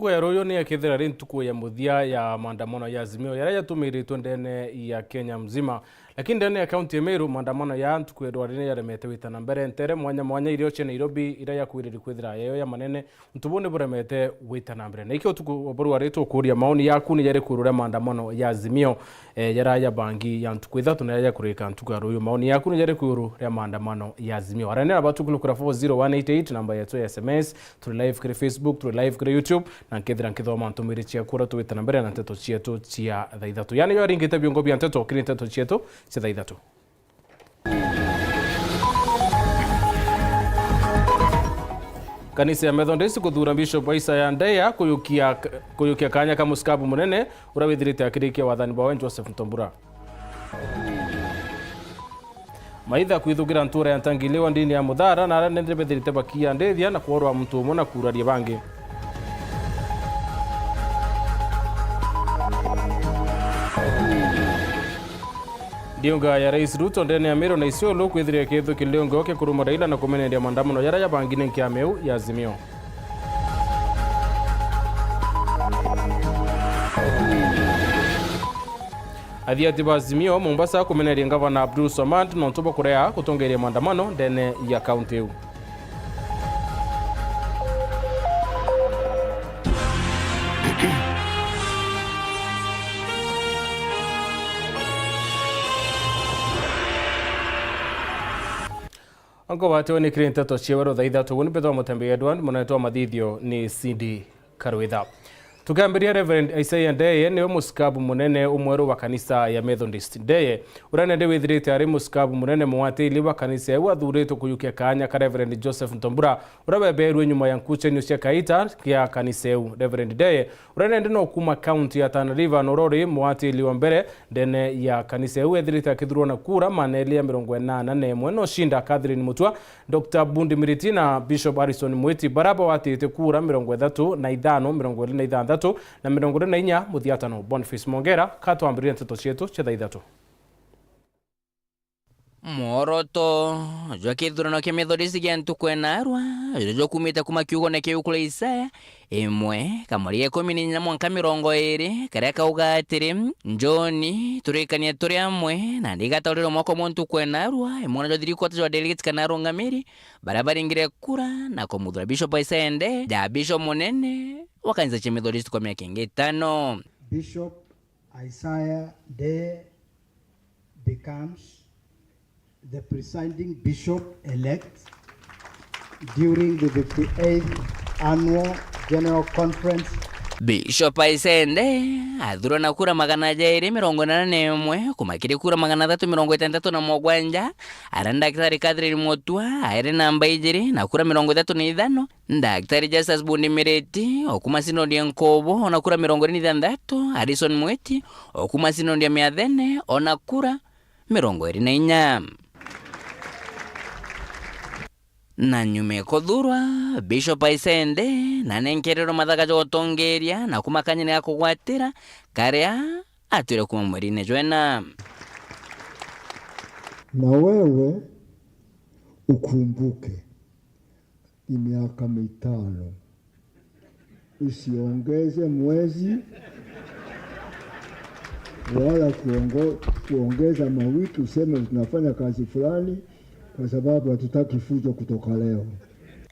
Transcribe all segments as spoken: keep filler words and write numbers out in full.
Ntuku ya ruyu ni yakethira ri ntuku ya muthia ya maandamano ya Azimio yaria yatumiritwe ndene ya Kenya mzima. Lakini ndene ya kaunti ya Meru, maandamano ya ntuku ya rwari ni yaremete gwita na mbere. Ntere mwanya mwanya irio cia Nairobi iria yakwiririe kwithira yayo ya manene, untu buu ni buremete gwita na mbere. Na ikio utuku buru wa ri tukuria maoni yaku ni jariku iguru ria maandamano ya Azimio, eh, jaria ya bangi ya ntuku ithatu na jaria jakurika ntuku ya ruyu. Maoni yaku ni jariku iguru ria maandamano ya Azimio? Aranira batu kuri four zero one eight eight, namba yetu ya S M S. Turi live kuri Facebook, turi live kuri YouTube, na nkethira nkithoma ntumiri ciaku uria tugwita na mbere na nteto cietu cia thaa ithatu. Yani, yo aringite biungo bia nteto kiri nteto cietu cia thaa ithatu. Kanisa ya Methodist kuthura Bishop Isaiah Ndeya kuyukia, kuyukia kanya ka musikabu munene uria withirite akirikia wathani bwawe Joseph Ntombura. Maitha kwithugira ntuura ya Ntangili wa ndini ya Muthara na aria nende bethirite bakiandithia na kworwa muntu umwe na kuuraria bangi. Ndiunga ya Rais Ruto ndene ya Meru na Isiolo kwithiria kithukio kiliongo kia kuruma Raila na kumeneria maandamano jaria jabangine nkia meu ya Azimio. Athiati ba Azimio Mombasa kumeneria ngavana Abdul Swamad nontu bwa kurea gutongeria maandamano ndene ya kaunti iu. Anko batiwe ni kiri nteto ciewe rutha ithatu, uni mbitwa Mutembe Edward, munene twa mathithio ni Cindy Karwitha. Tukiambiria, Reverend Isaiah Ndeye niwe musikabu munene umweru wa kanisa ya Methodist. Ndeye, uria nende withirite ari musikabu munene mugwatiri wa kanisa iu, athuritwe kuyukia kanya ka Reverend Joseph Ntombura, uria weberwe nyuma ya nkuchanio cia kaita kia kanisa iu. Reverend Ndeye, uria nende no kuma kaunti ya Tana River, na uria uri mugwatiri wa mbere ndene ya kanisa iu, ethirite akithurwa na kura maana eri ya mirongo inana na imwe, no shinda Catherine Mutua, Doctor Bundi Miriti na Bishop Harrison Mwiti, bara bawatite kura mirongo ithatu na ithano, mirongo iri na ithanthatu na mirongo iri na inya muthiatano. Boniface Mongera, katwambiririe nteto cietu cia thaa ithatu. Mworoto jwa kithurano kia Methodist gia ntuku enarua, juria jukumite kuma kiugone kiu kuri Isaya, imwe, kamuri ga ikumi na inya mwanka mirongo iri, karia kauga atiri, Njoni, turikanie turi amwe, na ndigataurire mwaka umwe ntuku enarua, imwe na jwa three quarter jwa delegates kana arungamiri, baria baringire kura na kumuthura Bishop Isaiah Ndeye ja Bishop munene wa kanisa cia Methodist kwa miaka ingi itano. Bishop Isaiah Ndeye becomes the presiding bishop-elect during the fifty-eighth Annual General Conference. Bishop Isaiah Ndeye athurwa na kura magana jairi mirongo inana na imwe kuma kiri kura magana athatu mirongo itantatu na mugwanja, aria Daktari Catherine Mutua airi namba ijiri na kura mirongo ithatu na ithano, Daktari Justus Bundi Miriti o kuma Sinodi ya Nkobo ona kura mirongo iri na ithanthatu, Harrison Mwiti o kuma Sinodi ya Miathene ona kura mirongo iri na inya. Na nyuma ya kuthurwa, Bishop Isaiah Ndeye nanenkererwe mathaga ja utongeria na kumakanyira ga kugwatira karia atwire kuma mweriine jwa ina. Na wewe ukumbuke, ni miaka mitano. Usiongeze mwezi wala kuongo-, kuongeza mawiki useme tunafanya kazi fulani, kwa sababu hatutaki fujo kutoka leo.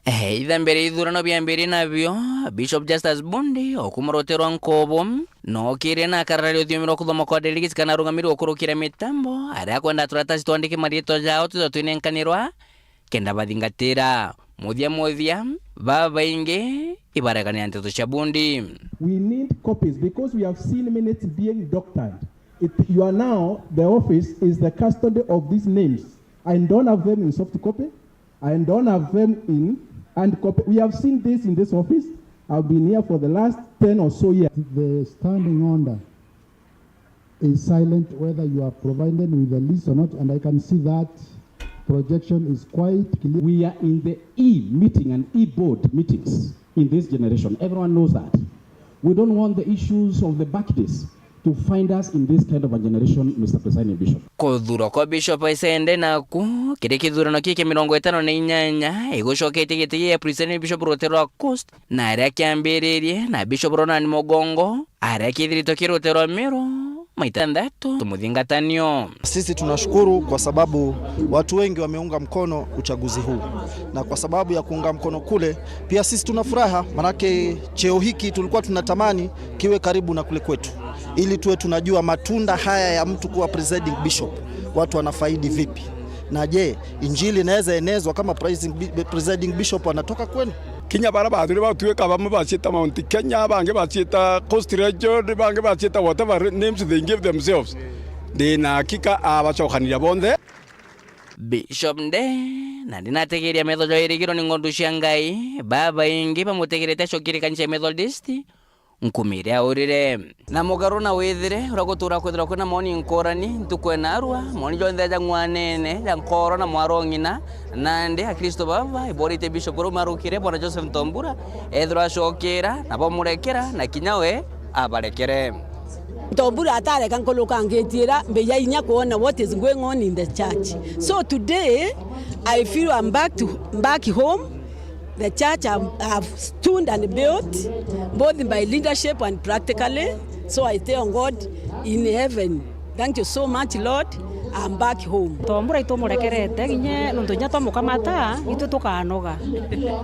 Eh, itha mbere ithurano biambiri nabio, Bishop Justus Bundi o kuma rutere rwa Nkobo, nookire na akarararia ruthiomi rwa kuthoma kwa delegates kana arungamiri gukurukira mitambo, aria akwenda turatasi twandike mariitwa jao twithwa twinenkanirwa, kenda bathingatira. Muthia muthia, babaingi ibareganira nteto cia Bundi. We need copies because we have seen minutes being doctored. It, you are now, the office is the custody of these names. I don't have them in soft copy. I don't have them in hard copy. We have seen this in this office. I've been here for the last ten or so years. The standing order is silent whether you are provided with a list or not, and I can see that projection is quite clear. We are in the e-meeting and e-board meetings in this generation. Everyone knows that. We don't want the issues of the back days. to find us in this kind of a generation, Mister Presiding Bishop. Kuthurwa kwa Bishop Isende naku kiri kithurano kii kia mirongo itano na inyanya igucoketie giti gia Presiding Bishop rutero rwa Coast, na aria kiambiririe na Bishop Ronan Mugongo aria kithiritwe ki rutero rwa Meru maita nthatu tumuthingatanio. Sisi tunashukuru kwa sababu watu wengi wameunga mkono uchaguzi huu, na kwa sababu ya kuunga mkono kule, pia sisi tuna furaha, manake cheo hiki tulikuwa tunatamani kiwe karibu na kule kwetu, ili tuwe tunajua matunda haya ya mtu kuwa presiding bishop, watu wanafaidi vipi, na je, injili inaweza enezwa kama presiding bi-, presiding bishop anatoka kwenu? Kinya bara bathuri batuika, bamwe baciita Mount Kenya, bangi baciita Coast Region, bangi baciita whatever names they give themselves. Ndi na hakika abacokanire bonthe. Bishop Nde, na ndinategeria metho jwa irigiro ni ng'ondu cia Ngai, babaingi bamutegerete acokire kanisa ya Methodist, nkumi iria aurire. Na mugaru na withire, uria gutura kwithirwa kwina moni nkurani, ntuku enarua, moni jonthe ja ng'wanene, ja nkoro na mwaro ng'ina, nandi Akristo baba, iborite Bishop uria umarukire, Bwana Joseph Ntombura, ethirwa acokera, na bamurekera, na kinya we abarekere. Ntombura atareka nkuruka ngitiira mbiya inya kwona what is going on in the church. So today, I feel I'm back to, back home. The church have, have stood and built, both by leadership and practically. So I tell God in heaven, thank you so much, Lord. I'm back home. Tombura itumurekerete, nginya nontu inya twamukamata, itwe tukanoga.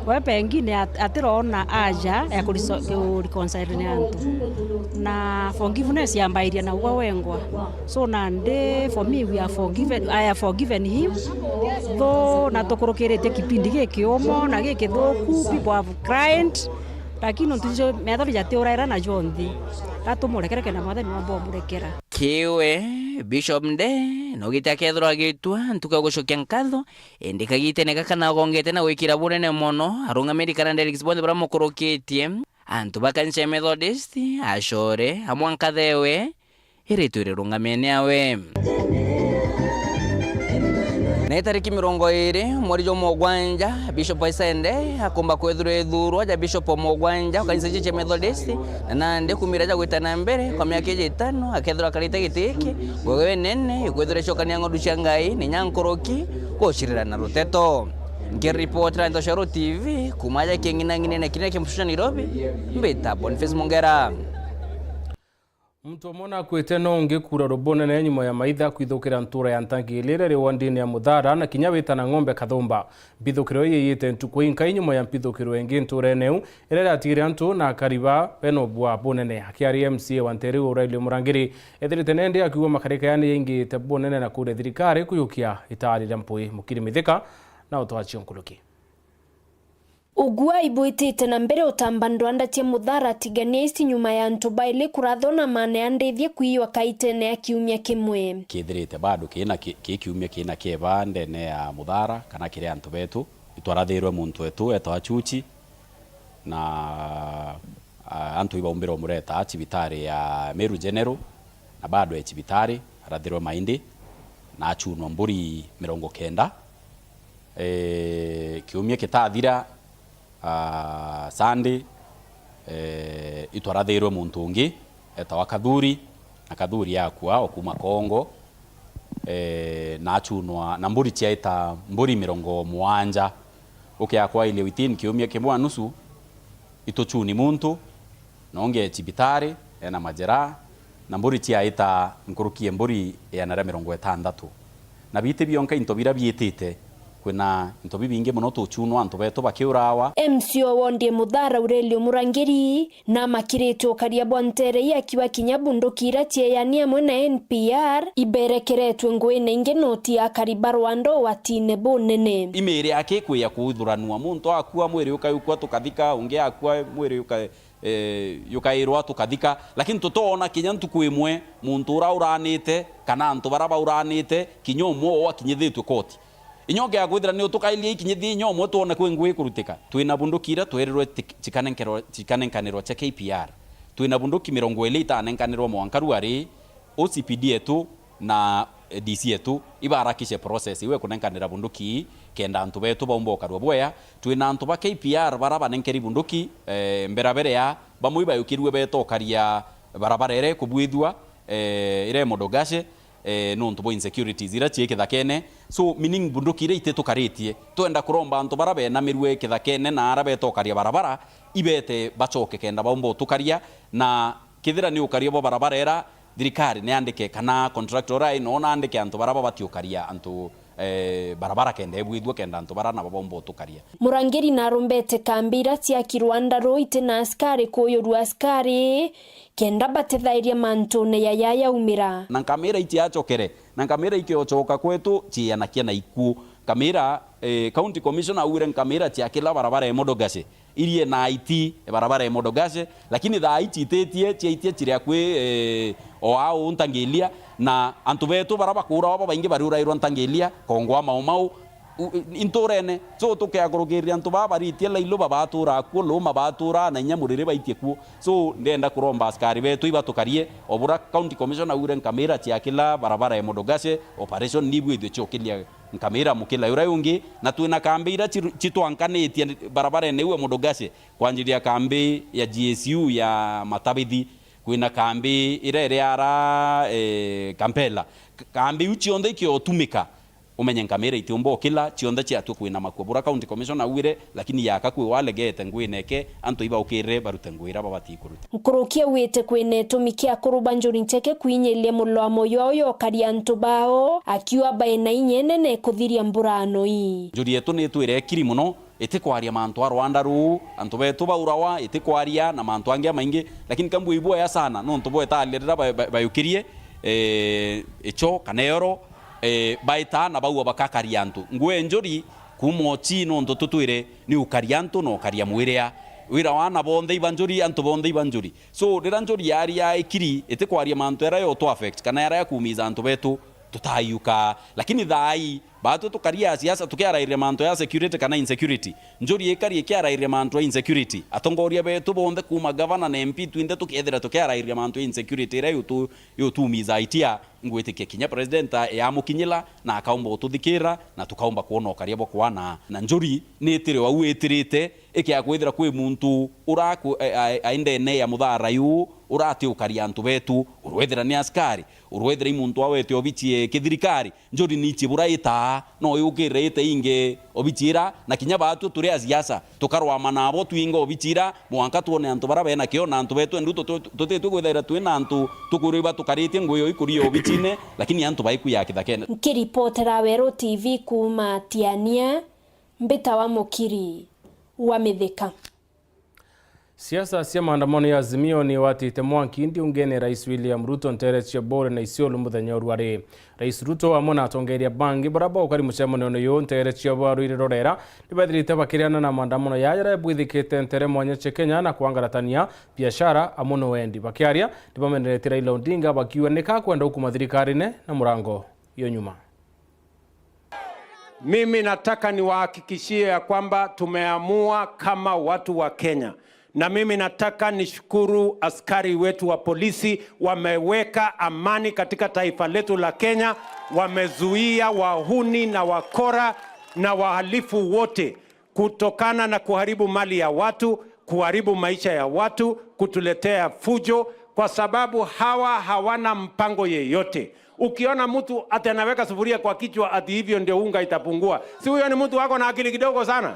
We pengine at-, atirona aja ya kuriso-, ku reconcile ni antu. Na forgiveness yambairia na ugwe wengwa. So nandi for me, we are forgiven, I have forgiven him. Though na tukurukiritie kipindi gikiumo na gikithuku, people have cried, lakini nontu icio methori jatiuraira na jonthe, gatumurekere kenda Mwathani wamba umurekera. Kiwe, Bishop Nde, nogite akethirwa agitua ntuku ya gucokia nkatho, indi kagitene gaka nagongete na gwikira bunene mono arungamiri kana delegates bonthe baria bamukurukitie, antu ba kanisa ya Methodist, acore, amwe nkathewe, iritwe rirungamene awe. Na itariki mirongo iri mweri jwa mugwanja, Bishop Isende akumba kwithirwa ithurwa ja Bishop wa mugwanja wa kanisa iji cia Methodist, na nandi kumira ja gwita na mbere kwa miaka iji itano akethirwa akarite giti giki, ngugi inene ikwithirwa icokania ng'ondu cia Ngai ni nyankuruki gucirira na ruteto. Nkiripotera Ntoshoro T V kuma ja king'inang'inene kiria kia Mshusha Nairobi, mbita Boniface Mongera. Muntu umwe nakwite na ungi kuurarwa bunene nyuma ya maitha kwithukira ntuura ya Ntangili iria iri wandini ya Muthara na kinya wita na ng'ombe kathumba. Mbithukiro ii yiyite ntuku inkai nyuma ya mbithukiro ingi ntuurene iu iria iratigire antu na akari ba bena ubua bunene. Akiaria M C A wa nteere iu Orailio Murangiri ethirite nendi akiuga makarika yani yaingite bunene na kuuria thirikari kuyukia itaari ria mpui. Mukiri Mithika na utwacio nkuruki. Ugwai bwitite na mbere utamba ndwanda cia Muthara Tigania East nyuma ya antu baili kurathwa na maneandithie kwiywa kaitene ya kiumia kimwe. Kithirite bado kina ki-, ki kiumia kina kieba ndene ya Muthara kana kiri antu betu. Itwarathirwe muntu wetu etawa Chuchi na, a, antu ibaumbirwe mureta cibitari ya Meru General na bado e cibitari arathirwe maindi na achunwa mburi mirongo kenda. Eh, kiumia kitathira, ah, Sunday, eh, itwarathirwe muntu ungi etawa Kathuri, na Kathuri akua o kuma Kongo, eh, na achunwa na mburi ciaita mburi mirongo mugwanja. Ukiakwa ile within kiumia kimwe na nusu, ituchuni muntu, na ungi e cibitari ena majeraha, na mburi ciaita nkuruki ya mburi igana ria mirongo itantatu. Na biti bionka into biria biitite, kwina into bibingi mono tuchunwa antu betu bakiurawa. M C A o wondi e Muthara Aurelio Murangiri namakirite ukaria bwa nteere ii akiuga kinya bunduki iria cieeyani amwe na N P R iberekeretwe nguine ingi noti ya akari ba Rwanda ugwatine bunene. Imiri yake ikwia kuthuranua, muntu akua mwiri ukayukua tukathika, ungi akua mwiri uka-, eh, yukairwa tukathika, lakini tutoona kinya ntuku imwe muntu ura uranite kana antu bara bauranite kinya umwe wao akinyithitue koti. Inya ungi akwithira ni utukairie ikinyithie inya umwe twone kwi ngui ikurutika. Twina bunduki iria twerirwe tik-, cikanenkerwa-, cikanenkanirwa cia K P R. Twina bunduki mirongo iri itanenkanirwa mwanka ruari, O C P D yetu na, eh, D C yetu ibaharakishe process iu ya kunenkanira bunduki kenda antu betu baumba ukarua bwea. Twina antu ba K P R bara banenkeri bunduki, eh, mberabere ya bamwe ibayukirue beta ukaria barabara iria ikubwithua, eh, ira e Modogashe, eh, nontu bwa insecurities ira cii kithakene. So, meaning bunduki ira ititukaritie. Twenda kuromba antu bara benamirue kithakene na ara betokaria barabara, ibete bacoke kenda baumba utukaria, na kethira ni ukaria bwa barabara ira, thirikari niandike kana contractor ura ino naandike antu bara babati ukaria antu, eh, barabara kenda ibwithua kenda antu bara nabo baumba utukaria. Murangiri narumbete kambi ira ciakirwa Ndaruu iti na askari kuyurua askari kenda batethairia mantune ya ya yaumira. Na nkamira itiacokere, na nkamira ikiocoka kwetu cianakia na ikuu. Nkamira, eh, County Commissioner augire nkamira cia kila barabara e Modogashe irie na iti barabara e Modogashe, lakini thaa ii ciititie, ciaitie ciri akui, eh, o au Ntangilia, na antu betu bara bakuurawa babaingi bariurairwa Ntangilia, Kongwa, Mau Mau, u-, i-, inturene. So, tukeakurukiria antu baa baritie Lailu babatuura akuo, Luma batuura, na inya Muriri baitie kuo. So, ndenda kuromba askari betu ibatukarie, o bura County Commissioner augire nkamira cia kila barabara e Modogashe, operation ni ibwithue ciokiria nkamira mukila uria ungi, na twina kambi iria ciru-, citwankanitie barabarene iu e Modogashe, kwanjiria kambi ya G S U ya Matabithi, kwina kambi iria iri ara, eh, Kampela. K-, kambi iu cionthe ikiotumika, umenye nkamira itiumba ukila, cionthe ciatua kwina makua. Bura County Commissioner augire, lakini yaka kwi walegete ngwineke, antu ibaukirire barute ngugi iria babati kuruta. Nkuruki augite kwina itumi kia kuruba njuri nceke kwinyiria muloa moyo uyu ukaria antu bao, akiuga baina inya inene kuthiria mburano ii. Njuri yetu ni itwire ikiri mono, itikwaria mantu a rwanda ruu, antu betu baurawa, itikwaria na mantu angi amaingi, lakini kambua ibuoya sana, nontu bwetalia riria ba-, ba-, bayukirie, eh, icho kana eoro, eh, baita na baua bakakaria antu. Nguu e njuri kuuma ochi nontu tutwire ni ukaria antu na ukaria mwiria. Wira wa ana bonthe iba njuri, antu bonthe iba njuri. So, riria njuri yaria ikiri, itikwaria mantu yaria yotu affect kana yaria yakuumiza antu betu, tutaiuka. Lakini thaa ii, baatwi tukaria siasa tukiarairia mantu ya security kana insecurity. Njuri ikari ikiarairia mantu ya insecurity. Atongoria betu bonthe kuuma gavana na M P twinthe tukiethira tukiarairia mantu ya insecurity iria yutu-, yutuumiza itia. Ngwitikia kinya president a-, yamukinyila na akaumba ututhikira na tukaumba kwona ukaria bwa kwana. Na njuri ni itire au itirite ikia kwithira kwi muntu uraku-, a-, a-, aendene ya muthara yu urati ukaria antu betu, urwethira ni askari, urwethira i muntu awete obici e kithirikari, njuri ni ichibura itaa, no yukirire ite inge obici ira, na kinya baatwi turi a siasa, tukarwama nabo twinga obici ira, mwanka twone antu bara bena kio, na antu betu endu tuti-, tutitwi kwithaira twina antu tukwirwa ibatukaritie ngugi yo ikuria obicine, lakini antu baikuya kithakene. Nkiripotera Weru T V kuuma Tiania, mbitawa Mukiri wa Mithika. Siasa cia maandamano ya Azimio ni watite mwanki ndiungene Rais William Ruto ntere cia Bore na Isiolo muthenya urwari. Rais Ruto amwe na atongeria bangi bara baukari mucemanione uyu ntere cia Bore iri Rorera ni bethirite bakiriana na maandamano ya jaria bwithikite ntere mwanya cia Kenya na kwangaratania biashara amwe na wendi. Bakiaria ni bameneretie Raila Odinga bakiuga ni kakwenda ukuma thirikarine na murango yo nyuma. Mimi nataka niwahakikishie ya kwamba tumeamua kama watu wa Kenya. Na mimi nataka nishukuru askari wetu wa polisi, wameweka amani katika taifa letu la Kenya, wamezuia wahuni na wakora na wahalifu wote kutokana na kuharibu mali ya watu, kuharibu maisha ya watu, kutuletea fujo, kwa sababu hawa hawana mpango yeyote. Ukiona mtu ati anaweka sufuria kwa kichwa ati hivyo ndio unga itapungua, si huyo ni mtu ako na akili kidogo sana?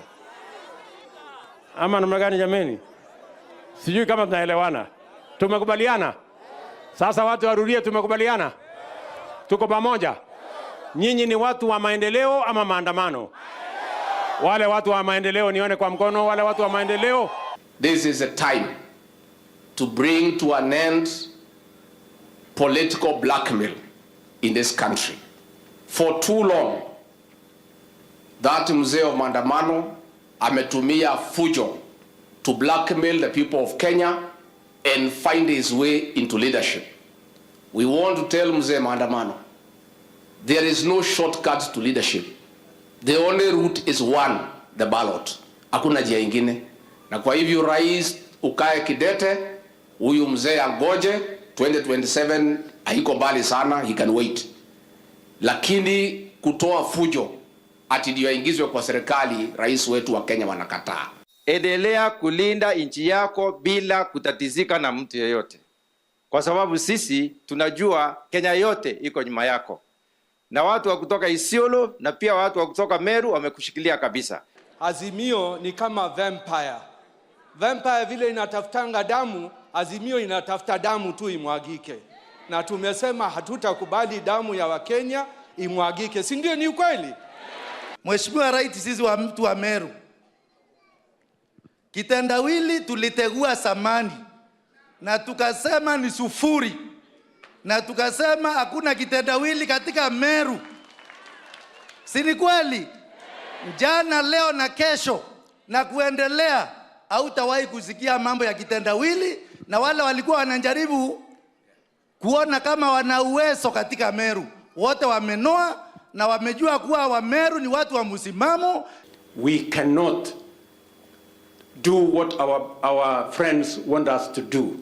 Ama namna gani jameni? Sijui kama tunaelewana. Tumekubaliana? Sasa watu wa Rurii, tumekubaliana? Tuko pamoja? Nyinyi ni watu wa maendeleo ama maandamano? Wale watu wa maendeleo nione kwa mkono, wale watu wa maendeleo. This is a time to bring to an end political blackmail in this country. For too long, that mzee of maandamano ametumia fujo to blackmail the people of Kenya and find his way into leadership. We want to tell mzee maandamano, there is no shortcut to leadership. The only route is one, the ballot. Hakuna njia ingine. Na kwa hivyo, rais, ukae kidete, huyu mzee angoje, twenty twenty-seven haiko mbali sana, he can wait. Lakini kutoa fujo ati ndio aingizwe kwa serikali, rais wetu wa Kenya wanakataa. Endelea kulinda nchi yako bila kutatizika na mtu yeyote. kwa sababu sisi tunajua Kenya yote iko nyuma yako, na watu wa kutoka Isiolo na pia watu wa kutoka Meru wamekushikilia kabisa. Azimio ni kama vampire. Vampire vile inatafutanga damu, Azimio inatafuta damu tu imwagike, na tumesema hatutakubali damu ya Wakenya imwagike, si ndio? Ni ukweli? Mheshimiwa Rais, sisi wa mtu wa Meru, kitendawili tulitegua samani na tukasema ni sufuri, na tukasema hakuna kitendawili katika Meru, si ni kweli? Jana, leo na kesho na kuendelea, hautawahi kusikia mambo ya kitendawili, na wale walikuwa wanajaribu kuona kama wana uwezo katika Meru, wote wamenoa na wamejua kuwa Wameru ni watu wa msimamo. We cannot do what our, our friends want us to do,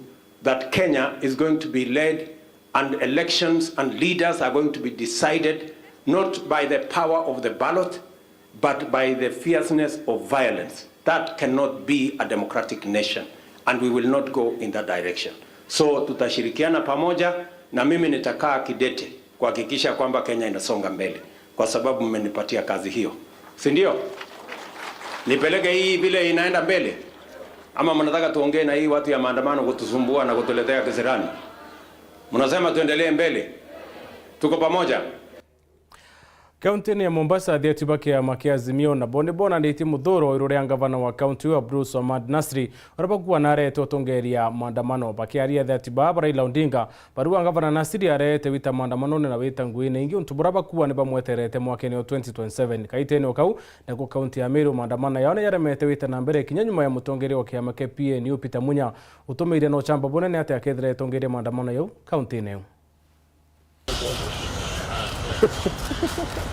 that Kenya is going to be led and elections and leaders are going to be decided not by the power of the ballot, but by the fierceness of violence. That cannot be a democratic nation, and we will not go in that direction. So tutashirikiana pamoja, na mimi nitakaa kidete kuhakikisha kwamba Kenya inasonga mbele, kwa sababu mmenipatia kazi hiyo, si ndio? Nipeleke hii vile inaenda mbele, ama mnataka tuongee na hii watu ya maandamano kutusumbua na kutuletea kisirani? Mnasema tuendelee mbele? Tuko pamoja? Kaunti-inĩ ya Mombasa, athiati ba kĩama kĩa Azimio nabo nĩ bonanĩtie mũthũũro igũrũ rĩa ngavana wa kaunti ĩyo Abdul Swamad Nasri, ũrĩa bakuuga na areete ũtongeria maandamano. Bakĩaria athiati baa ba Raila Odinga, barauga ngavana Nasri areete wita maandamanone na wita nguine ingĩ, ũntũ bũrĩa bakuuga nĩ bamweterete mwakene wa twenty twenty-seven. Kaitene o kau, nakuo kaunti ya Meru, maandamano yao nĩ yaremete wita na mbere kinya nyuma ya mũtongeria wa kĩama kĩa P N U Peter Munya ũtũmĩire na ũchamba bũnene atĩ akethira etongeria maandamano yau kaunti-inĩ ĩyo.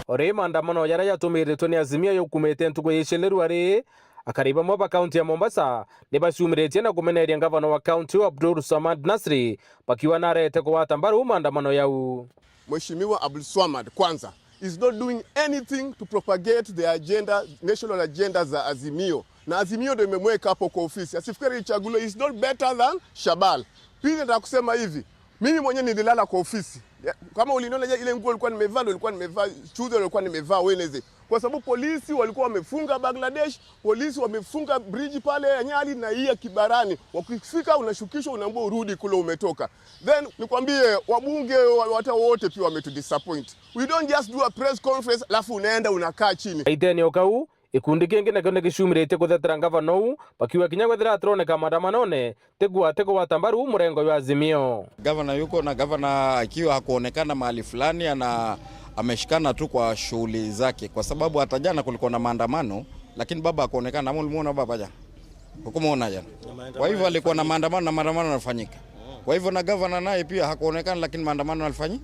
Ori maandamano jaria jatumiritwe ni Azimio jukumite ntuku ya iceleru ari, akari bamwe ba kaunti ya Mombasa ni baciumiritie na kumeneria ngavana wa kaunti iu Abdul Swamad Nasri, bakiuga narete kugwata mbaru maandamano yau. Mheshimiwa Abdul Swamad, kwanza, is not doing anything to propagate the agenda, national agenda za Azimio. Na Azimio ndio imemweka hapo kwa ofisi. Asifikiri ichaguliwe is not better than Shabal. Pili, nataka kusema hivi, mimi mwenyewe nililala kwa ofisi. Ya, kama uliniona je, ile nguo nilikuwa nimevaa, ndio nilikuwa nimevaa, chuzi nilikuwa nimevaa Wednesday. Kwa sababu polisi walikuwa wamefunga Bangladesh, polisi wamefunga bridge pale ya Nyali na hii ya Kibarani. Wakifika unashukishwa, unaambiwa urudi kule umetoka. Then nikwambie, wabunge wa, hata wote pia wametudisappoint. We don't just do a press conference alafu unaenda unakaa chini. Aitene o kau, ikundi kingi nakio ni giciumiritie kuthetera ngavana uu, bakiuga kinya kwethira atironeka maandamanone, tigwa atigwata mbaru murengo jwa Azimio. Gavana yuko na gavana akiwa hakuonekana mahali fulani, ana ameshikana tu kwa shughuli zake, kwa sababu hata jana kulikuwa na maandamano, lakini baba hakuonekana. Ama ulimuona baba jana? Hukumuona jana. Kwa hivyo alikuwa na maandamano na maandamano yanafanyika. Kwa hivyo na gavana naye pia hakuonekana, lakini maandamano yalifanyi-,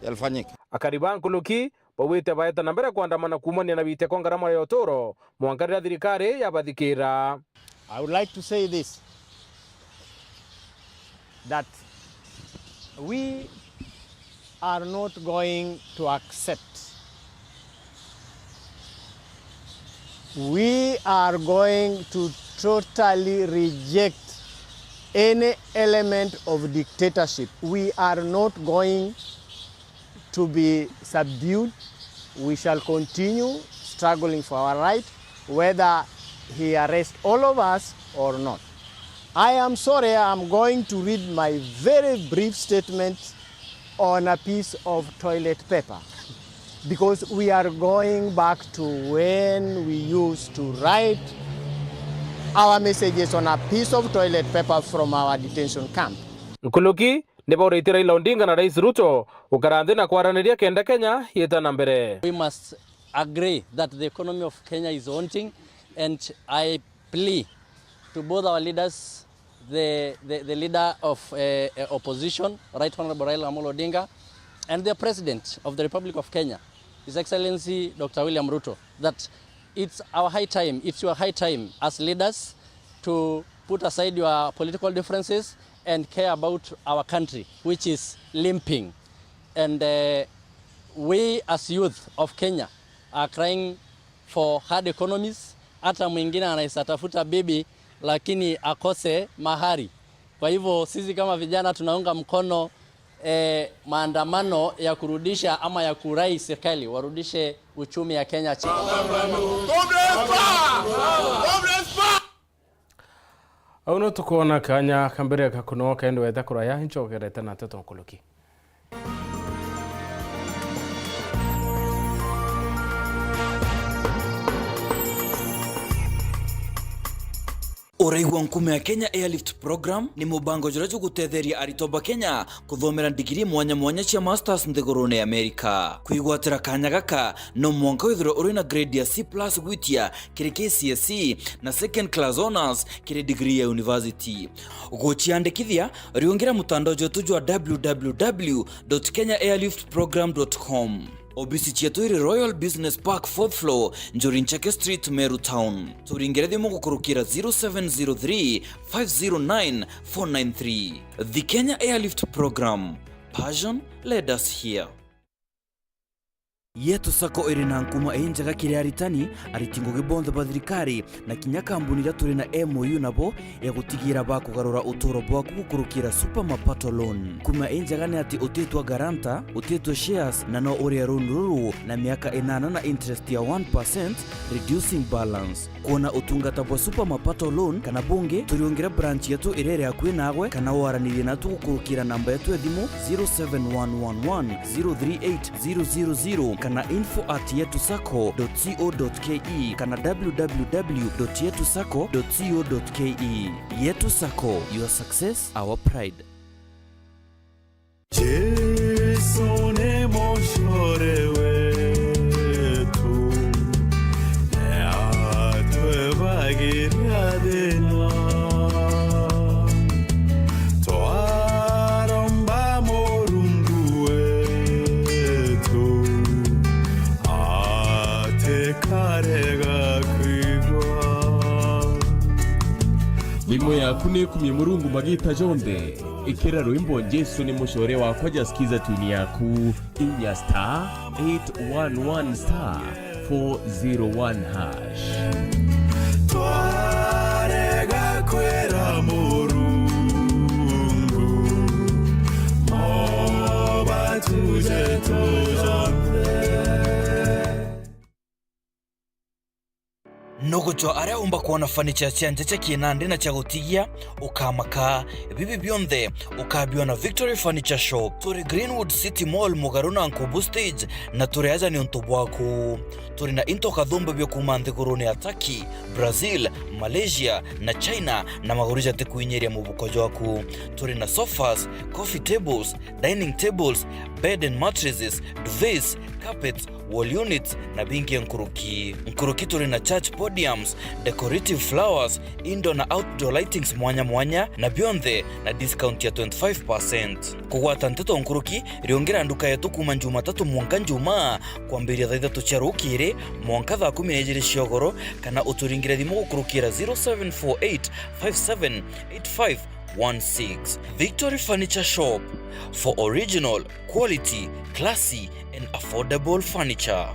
yalifanyika. Akari ba nkuruki baugite baeta na mbere kwandamana kuumania na witia kwa ngarama ya uturo, mwanka riria thirikari yabathikira. I would like to say this, that we are not going to accept, we are going to totally reject any element of dictatorship. We are not going to be subdued. We shall continue struggling for our right, whether he arrests all of us or not. I am sorry, I'm going to read my very brief statement on a piece of toilet paper, because we are going back to when we used to write our messages on a piece of toilet paper from our detention camp. Nkuruki ni bauritie Raila Odinga na Rais Ruto gukara nthi na kwaraniria kenda Kenya yita na mbere. We must agree that the economy of Kenya is haunting, and I plea to both our leaders, the, the, the leader of uh, uh, opposition, Right Honorable Raila Amolo Odinga, and the President of the Republic of Kenya, His Excellency Doctor William Ruto, that it's our high time, it's your high time as leaders to put aside your political differences and care about our country, which is limping. And uh, we as youth of Kenya are crying for hard economies. Hata mwingine anaweza tafuta bibi lakini akose mahari. Kwa hivyo sisi kama vijana tunaunga mkono, eh, maandamano ya kurudisha ama ya kurai serikali warudishe uchumi ya Kenya chini. Au no tukwona kanya ka mbere ka kunoka indi weta kuraya, inchokerete na nteto nkuluki. Uraigua nkuma ya Kenya Airlift Program ni mubango juria jugutetheria aritwa ba Kenya kuthomera ndigiri mwanya mwanya cia masters nthigurune ya Amerika. Kwigwatira kanya gaka, no mwanka withirwe uri na grade ya C plus gwitia kiri K C S E na second class honours kiri degree ya university. Guciandikithia, riungira mutandao jwetu jwa w w w dot kenya airlift program dot com. Obisi cietu iri Royal Business Park, fourth floor, Njuri Ncheke Street, Meru Town. Turingire thimu gukurukira zero seven zero three, five zero nine, four nine three. The Kenya Airlift Program. Passion led us here. Yetu Sacco iri na nkuma injega kiri aritani, ariti ngugi bonthe ba thirikari, na kinya kambuni iria turi na M O U nabo ya gutigira bakugarura uturo bwaku gukurukira Super Mapato Loan. Nkuma injega ni ati utitwa guarantor, utitwa shares, na no uria loan ruru na miaka inana na interest ya one percent, reducing balance. Kwona utungata bwa Super Mapato Loan kana bungi, turiungira branch yetu iria iri akui naagwe, kana waranirie natu gukurukira namba yetu ya thimu zero seven one one one zero three eight zero zero zero kana info at yetu sacco dot co dot ke kana w w w dot yetu sacco dot co dot ke. Yetu Sacco, your success, our pride. Jesu ni mucore wetu, ni atwebagiria thina. Twaromba Murungu wetu, atikarega kwigua. Thimu yaku ni ikumie Murungu magita jonthe. Ikira rwimbo Jesu ni mucore wakwa, ja skiza tune yaku, inya star eight one one star four zero one hash. Twarega kwira Murungu moba tuje tujonthe. Nugucwa aria umba kwona furniture cia nja cia kinandi na cia gutigia, ukamaka. Bibi bionthe ukabiona Victory Furniture Shop. Turi Greenwood City Mall, mugaru na Nkubu Stage, na turi aja niuntu bwaku. Turi na into kathumba bia kuuma nthigurune ya Turkey, Brazil, Malaysia, na China, na maguru jatikuinyiria mubuko jwaku. Turi na sofas, coffee tables, dining tables, bed and mattresses, duvets, carpets, wall units na bingi nkuruki. Nkuruki turi na church podiums, decorative flowers, indoor na outdoor lightings mwanya mwanya, na bionthe na discount ya twenty-five percent. Kugwata nteto nkuruki, riungira nduka yetu kuuma Jumatatu mwanka Njumaa, kwambiria thaa ithatu cia rukiri mwanka thaa kumi na ijiri cia ugoro, kana uturingire thimu gukurukira zero seven four eight five seven eight five one six. Victory Furniture Shop, for original, quality, classy and affordable furniture.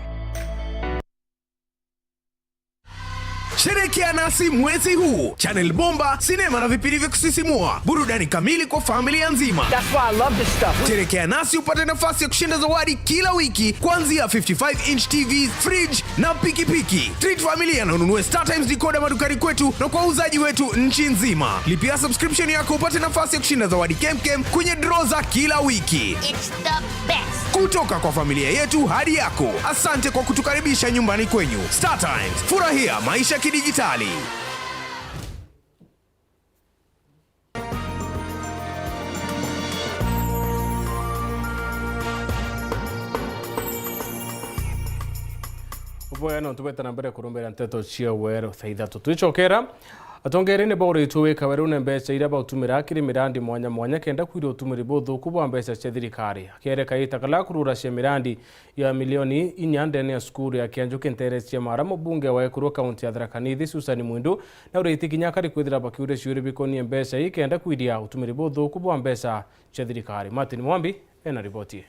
Sherekea nasi mwezi huu. Channel bomba, sinema na vipindi vya kusisimua. Burudani kamili kwa familia nzima. That's why I love this stuff. Sherekea nasi upate nafasi ya kushinda zawadi kila wiki, kuanzia fifty-five inch T Vs, fridge na pikipiki. Treat familia na ununue StarTimes decoder madukani kwetu na kwa wauzaji wetu nchi nzima. Lipia subscription yako upate nafasi ya kushinda zawadi kemkem kwenye draw za kila wiki. It's the best. Kutoka kwa familia yetu hadi yako, asante kwa kutukaribisha nyumbani kwenyu. StarTimes, furahia maisha kidijitali. Uboya no tubete na mbere kurumbira nteto cia weru thaa ithatu. Twicokera, atongeria ni bauritwe wika werune mbeca iria bautumira kiri mirandi mwanya mwanya kenda kwiria utumiri buthuku bwa mbeca cia thirikari. Akiereka ita kala kurura cia mirandi ya milioni inya ndene ya cukuru ya Kianjuki ntere cia Mara, mubunge wa ekuru kaunti ya Tharaka Nithi Susan Mwindu naurite kinya akari kwithira bakiuria ciuria bikonie mbeca ii kenda kwiria utumiri buthuku bwa mbeca cia thirikari. Martin Mwambi ena riboti ii.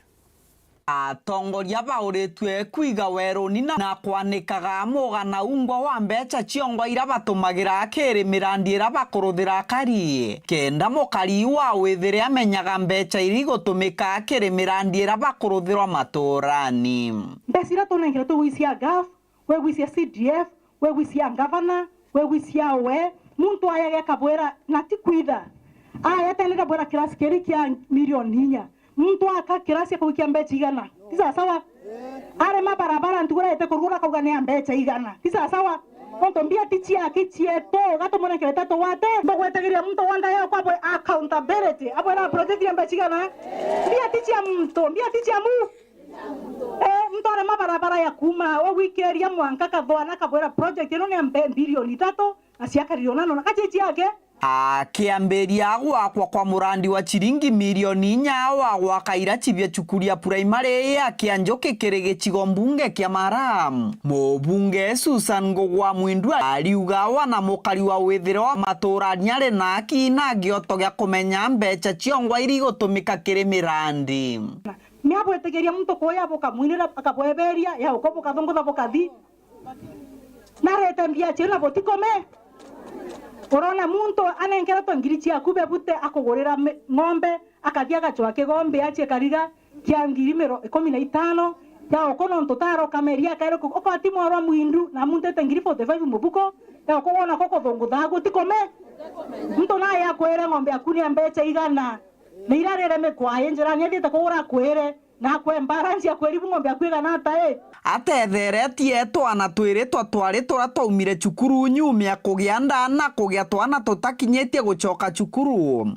Atongoria bauritue kwiga weruni na, na kwanikaga mugana ungwa wa mbeca ciongwa ira batumagira kiri mirandi ira bakuruthira akari, kenda mukari wa withire amenyaga mbeca iri igutumika kiri mirandi ira bakuruthirwa maturani. Mbeca ira tunengeretwe gwi cia gov, wegwi cia C D F, wegwi cia ngavana, wegwi cia we, muntu ayage akabwira, na ti kwitha. Aya tene ndabwira kirasi kiri kia milioni inya. Muntu aka kirasi akaukia mbeca igana. Ti sawa sawa? Arema barabara nthiguru ete kurugura akauga ni ya mbeca igana. Ti sawa sawa? Nontu mbia ti ciake, cietu, gatumunenkere tetu wate. Mbugwetagiria muntu wanda yao kwa bwe accountability. Abwira project ya mbeca igana. Mbia ti cia muntu, mbia ti cia mu. Eh, muntu arema barabara ya kuma, we wikiria mwanka Kathwana akabwira project ino ni ya mbe-, bilioni ithatu, na ciakarire ona nona. Gacici yake. Akiambiria gwakwa kwa murandi wa ciringi milioni inya wa gwaka iraci bia cukuru ya primary ya Kianjuki kiri gicigo mbunge kia Mara, mubunge Susan Ngugi wa Mwindu ariuga wana mukari wa withire wa maturani ari na aki na agioto gia kumenya mbeca ciongwa iri igutumika kiri mirandi. Ni abwetigiria muntu kuya bukamwinira, akabweberia, ya uko bukathungutha bukathi. Narete mbia cio na butikome. Urona muntu anenkeretwe ngiri ciaku bebute akugurira mi-, ng'ombe, akathi agacwa kigombe acie kariga kia ngiri miro-, ikumi na itano, ya uko nontu taro kameria kairi ku-, uko ati mwarwa Mwindu na muntete ngiri forty-five mubuko, ya uko wona ko kuthungutha gutikome. Muntu naye akwire ng'ombe yaku ni ya mbeca igana. Ni irarire mikwaye njirani athiite kugura akwire, na akwe mbaranci akwiri bu ng'ombe yaku igana ata i? Atetheretie twana twiri twa twari turia twaumire cukuru nyuma ya kugia nda na kugia twana tutakinyitie gucoka cukuru.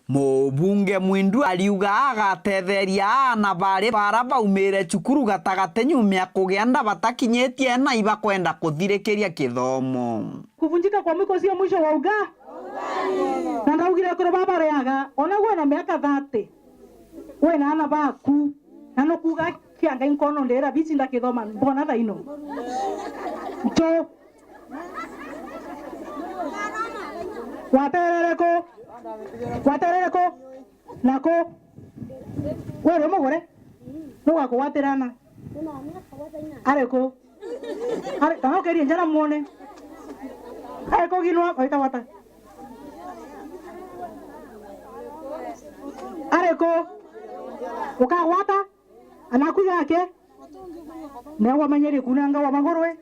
Mubunge Mwindu ariuga agatetheria aana bari bara baumire cukuru gatagati nyuma ya kugia nda batakinyitie na ibakwenda kuthirikiria kithomo. Kuvunjika kwa mwiko sio mwisho wa uga. Na ndaugire kuru baba reaga, ona gwe na miaka thirty. We na ana baku. Na nukuga kia Ngai nkono ndira bici ndakithoma mbona thaino. Nto. Waterere ku? Waterere ku? Nako? We ri mugure? Nugakugwatirana? Ari ku? Ari, kana ukerie njara muone. Ari kuginwa, oita wata. Ari ku? Ukagwata? Anaku yake? Nagwamenyerie kunanga wa magurwe.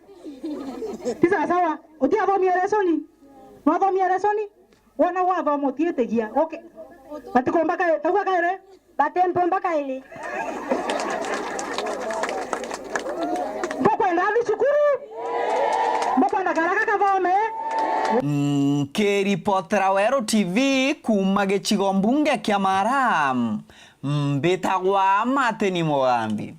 Ti sawa sawa. Utiathomia lesoni? Nwathomia lesoni? Wona wathoma utiitigia. Okay. Batikomba kae, tauga kaere? Batempo mpaka ili. Mbukwenda athi cukuru? Mbukwenda karaka kathome? Nkiripotera Weru T V kuuma gicigo mbunge kia Mara, mbitagwa Martin Mugambi.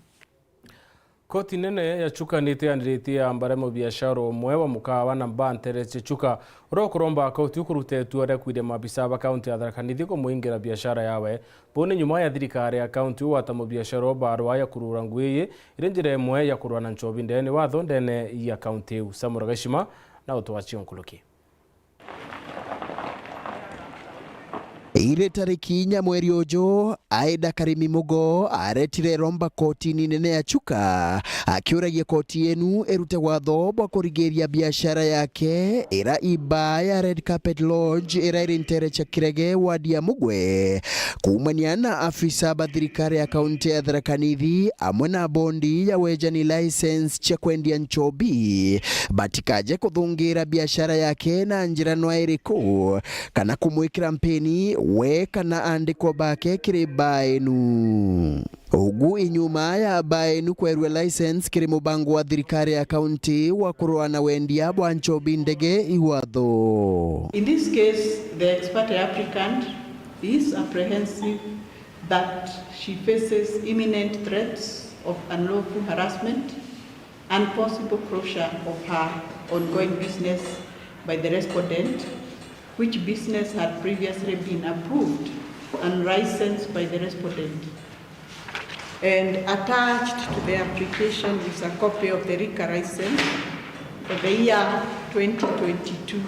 Koti nene ya Chuka nitianiritie ambare mubiashara umwe wa mukawa na mbantere cia Chuka, uria ukuromba koti kuruta itua ria kwiria maabisa ba kaunti ya Tharaka Nithi kumuingira biashara yawe. Buu ni nyuma ya thirikari ya kaunti kugwata mubiashara uu barua ya kurura ngugi ii iri njira imwe ya kurua na nchobi ndene watho ndene ya kaunti iu. Samuel Gashima na utwacio nkuruki. Iri tariki inya mweri uju, Aida Karimi Mugo aretire iromba kotini nene ya Chuka, akiuragia koti yenu irute watho bwa kurigiria biashara yake ira i baa ya Red Carpet Lodge ira iri ntere cia Kirege, wadi ya Mugwe, kuumania na afisa ba thirikari ya kaunti ya Tharaka Nithi amwe na bondi ya wejani license cia kwendia nchobi batikaje kuthungira biashara yake na njira nwa iriku, kana kumwikira mpini we kana andikwa bake kiri baa enu. Ugu inyuma ya baa enu kwerua license kiri mubango wa thirikari ya kaunti wa kurua na wendia bwa nchobi ndege i watho. In this case, the ex parte applicant is apprehensive that she faces imminent threats of unlawful harassment and possible closure of her ongoing business by the respondent, which business had previously been approved and licensed by the respondent. And attached to the application is a copy of the liquor license for the year twenty twenty-two.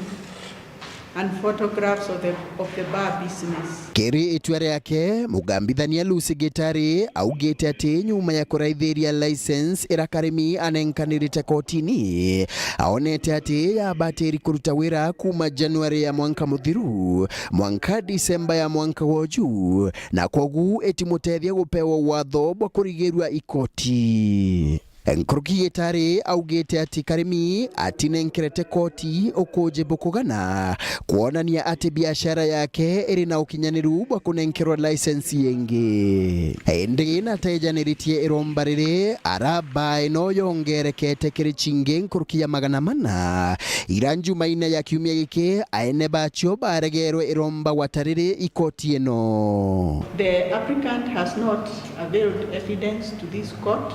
and photographs of the, of the bar business. Kiri itua riake, mugambithania Lucy Gitari augite ati nyuma ya kuraithiria license iria Karimi anenkanirite kotini, aonete ati yabatiri kuruta wira kuuma Januari ya mwanka muthiru mwanka Disemba ya mwanka woju, na kwogu itimutethia gupewa watho bwa kurigirua ikoti. Nkuruki Gitari augite ati Karimi atinenkerete koti ukuji bukugana, kwonania ati biashara yake iri na ukinyaniru bwa kunenkerwa license yingi. Indi natejaniritie iromba riri, araba ino yongerekete kiri cingi nkuruki ya magana mana, ira Njumaine ya kiumia giki, aene bacio baregerwe iromba gwata riri ikoti ino. The applicant has not availed evidence to this court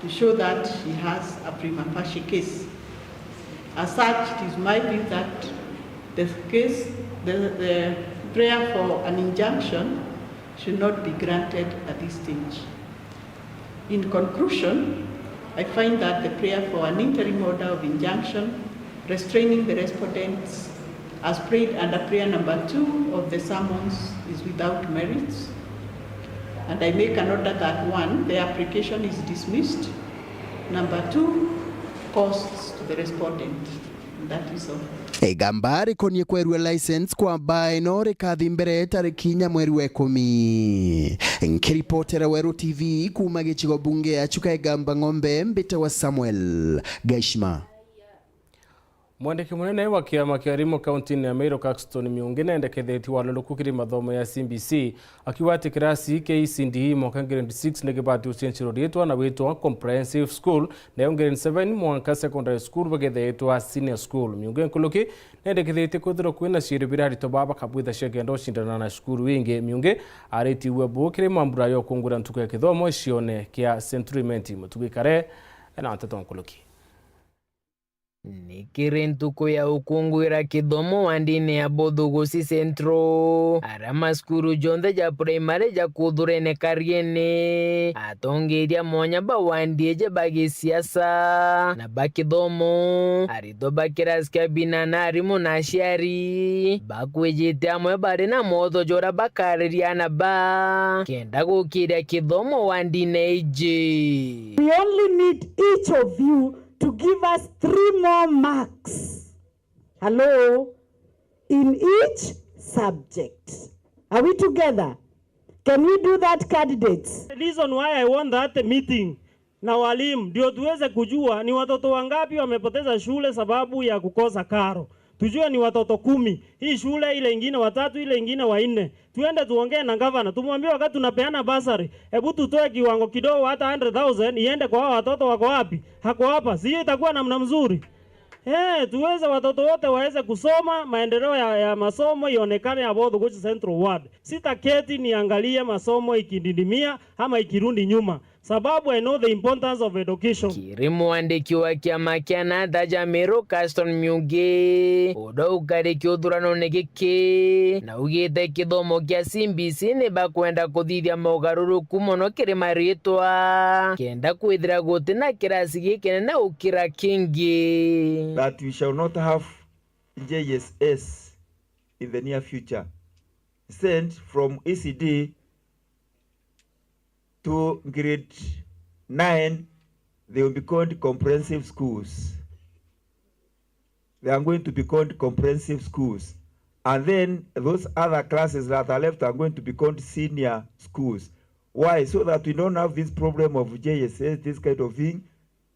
to show that she has a prima facie case. As such, it is my view that the case, the, the prayer for an injunction should not be granted at this stage. In conclusion, I find that the prayer for an interim order of injunction restraining the respondents as prayed under prayer number two of the summons is without merits, and I make an order that, one, the application is dismissed, number two, costs to the respondent. That is all. Igamba rikonie kwerua license kwa baa ino rikathi mbere tariki inya mweri wa ikumi. Nkiripotera Weru T V kuuma gicigo bunge ya Chuka Igamba Ng'ombe, mbite wa Samuel Gaishima. Mwandiki munene wa kiama kia arimu kauntiine ya Meru, Caxton Miungi, nendekethetie waluluku kiri mathomo ya C B C, akiuga ati kirasi kia E C D E mwanka grade six ni kibati ucenjirwe riitwa na witwa Comprehensive School, nayo grade seven mwanka secondary school bagethetwa senior school. Miungi nkuruki nendekethetie kwithirwa kwina ciiri biria aritwa baa bakabwitha ciakenda ucindana na cukuru ingi. Miungi aritie uwe bu kiri mambura ya ukungura ntuku ya kithomo icione kia Century Menti. Mutugi Kare ena nteto nkuruki. Ni kiri ntuku ya ukungwira kithomo wandine ya Bothuguci Central, aria macukuru jonthe ja primary ja kuthurene Kariene, atongeria mwanya ba wandi iji ba gisiasa na ba kithomo, aritwa ba kirasi kia bina na arimu na aciari bakwijite amwe bari na mwotho jura bakariria ana ba kenda gukiria kithomo wandine iji. We only need each of you to give us three more marks. Hello? In each subject. Are we together? Can we do that, candidates? The reason why I want that meeting na walimu ndio tuweze kujua ni watoto wangapi wamepoteza shule sababu ya kukosa karo. Tujue ni watoto kumi. Hii shule, ile ingine watatu, ile ingine wanne. Tuende tuongee na gavana, tumwambie wakati tunapeana bursary, hebu tutoe kiwango kidogo, hata hundred thousand iende kwa hao watoto wako wapi? Hako hapa. Si hiyo itakuwa namna mzuri? Eh, tuweze watoto wote waweze kusoma, maendeleo ya, ya masomo ionekane ya Bothuguci Central Ward. Sitaketi niangalie masomo ikididimia ama ikirudi nyuma, sababu I know the importance of education. Kiri mwandiki wa kiama kia NADA ja Meru, Caxton Miungi, uria ukari kiuthuranone giki, na ugite kithomo kia C B C ni bakwenda kuthithia mogaruruku mono kiri maritwa, kenda kwithira guti na kirasi gikinene gukira kingi. That we shall not have J S S in the near future. Sent from E C D to grade nine, they will be called comprehensive schools. They are going to be called comprehensive schools. And then those other classes that are left are going to be called senior schools. Why? So that we don't have this problem of J S S, this kind of thing.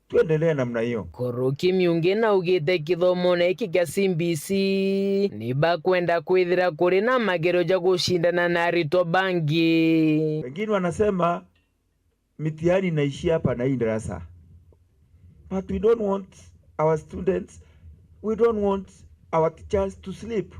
Tuendelee namna hiyo. Nkuruki Miungi naugite kithomone giki kia C B C ni bakwenda kwithira kuri na magerio ja gucindana na aritwa bangi. Wengine wanasema mitihani inaishia hapa na hii darasa. But we don't want our students, we don't want our teachers to sleep.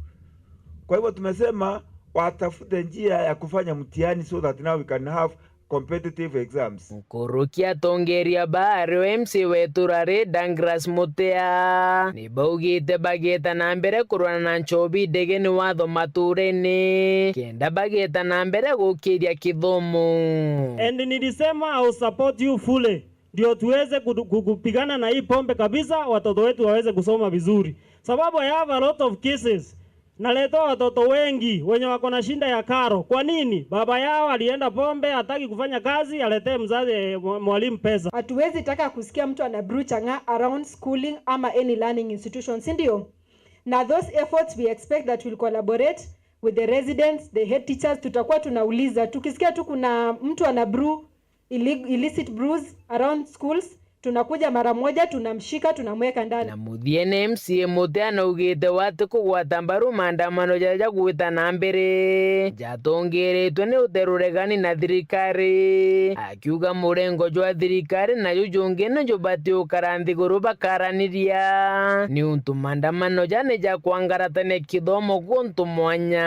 Kwa hivyo tumesema watafute njia ya kufanya mtihani so that now we can have competitive exams. Nkuruki atongeria ba ario M C A wa itura ri Douglas Mutea ni baugite bageta na mbere kurwana na nchobi ndege ni watho maturene kenda bageta na mbere gukiria kithomo. And nilisema I will support you fully ndio tuweze kudu- ku- kupigana na hii pombe kabisa, watoto wetu waweze kusoma vizuri, sababu I have a lot of cases Naleta watoto wengi wenye wako na shida ya karo. Kwa nini? Baba yao alienda pombe, hataki kufanya kazi, aletee mzazi, eh, mwa-, mwalimu pesa. Hatuwezi taka kusikia mtu ana brew chang'aa around schooling ama any learning institution, si ndio? Na those efforts we expect that will collaborate with the residents, the head teachers, tutakuwa tunauliza. Tukisikia tu kuna mtu ana brew illi-, illicit brews around schools, tunakuja mara moja, tunamshika, tunamweka ndani. Na muthiene M C A Mutea naugite wati kugwata mbaru maandamano jaria jagwita na mbere, jatongeretwe ni uteruregani na thirikari, akiuga murengo jwa thirikari na juju jungi ni jubati ukara nthiguru bakaraniria, niuntu maandamano ja ni ja kwangaratania kithomo guntu mwanya.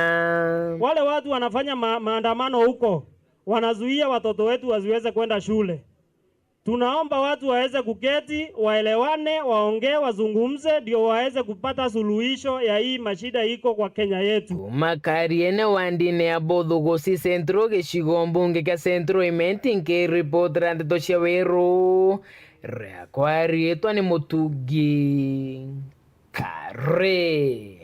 Wale watu wanafanya ma-, maandamano huko, wanazuia watoto wetu wasiweze kwenda shule. Tunaomba watu waweze kuketi, waelewane, waongee, wazungumze, ndio waweze kupata suluhisho ya hii mashida iko kwa Kenya yetu. Kuma Kariene wandine ya Buthuguci Central, gicigo mbunge kia Central Imenti, nkiripotera ndeto cia Weru, riakwa riitwa ni Mutungi Kare.